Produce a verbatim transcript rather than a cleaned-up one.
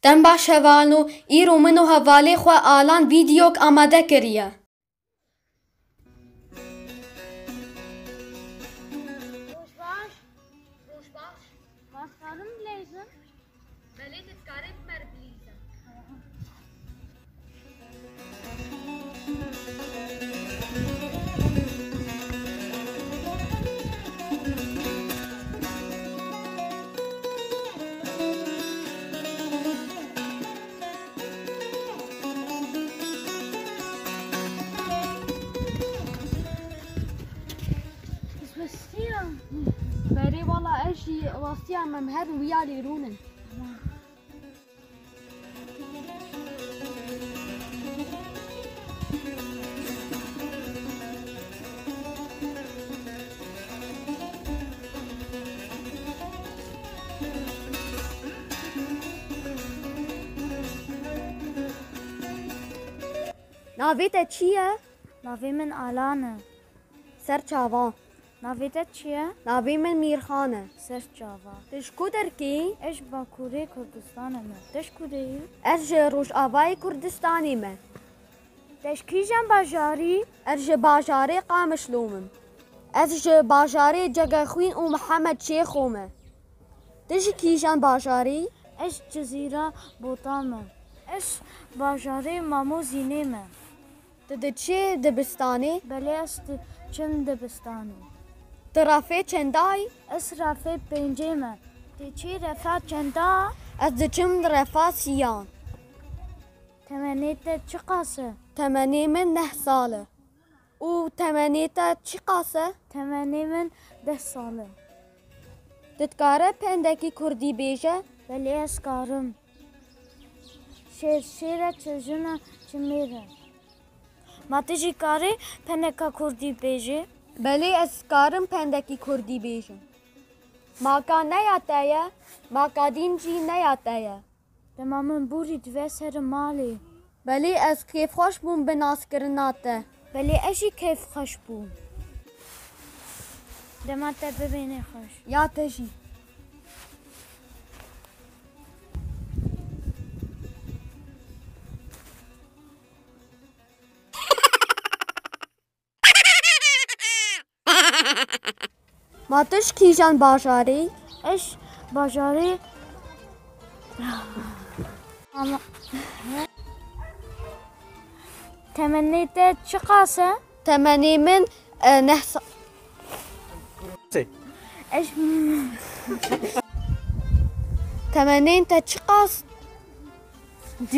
Dem baş hevalno, îro min û hevalê xwe Alan vîdeyok amade kiriye. Roj baş. Roj baş. Ma ez karim bileyzim? Belê, tu dikarî bi me re bilîze. Ez westiya. Berê wala ez jî westiya, em her wiya lê rûnin. Navê te çi ye? Navê min Alan e. Ser çava. Navê te çi ye? Navê min Mîrxan e. Ser çava. Tu ji ku derkî? Ez ji Bakurê Kurdistanê me. Te ji ku de yî? Ez ji Rojavayê Kurdistanê me. Te ji kîjan bajarî? Ez ji bajarê Qamişlo me. Ez ji bajarê Cegexwîn û Mihemed Şêxo me. Tu ji kîjan bajarî? Ez ji Cizîra Bota me. Ez bajarê Mamo Zînê me. Tu diçî dibistanê? Belê, ez diçim dibistanê. Tu refê çendayî? Ez refê pêncê me. Tu çî refa çenda? Ez diçim refa siyan. Temenê te çiqas e? Temenê min neh sal e. Û temenê te çiqas e? Temenê min deh sal e. Tu dikare pendekî kurdî bêje? Belê, ez karim. Şêr şêr e, çi jin e, çi mêr e. Ma tu jî karî pendeka kurdî bêjî? Belê, ez karim pendekî kurdî bêjim. Maka ne ya te ye, maka din jî ne ya te ye. Dema min borî dibe ser malê. Belê, ez kêfxweş bûm bi naskirina te. Belê, ez jî kêfxweş bûm. Dema te bibîne xweş. Ya te jî. Ma tu ji kîjan bajarî? Ez bajarê. Ama temenê te çiqas e? Temenê min, e, neh sa- Sê. Ez Temenên te çiqas? Dî-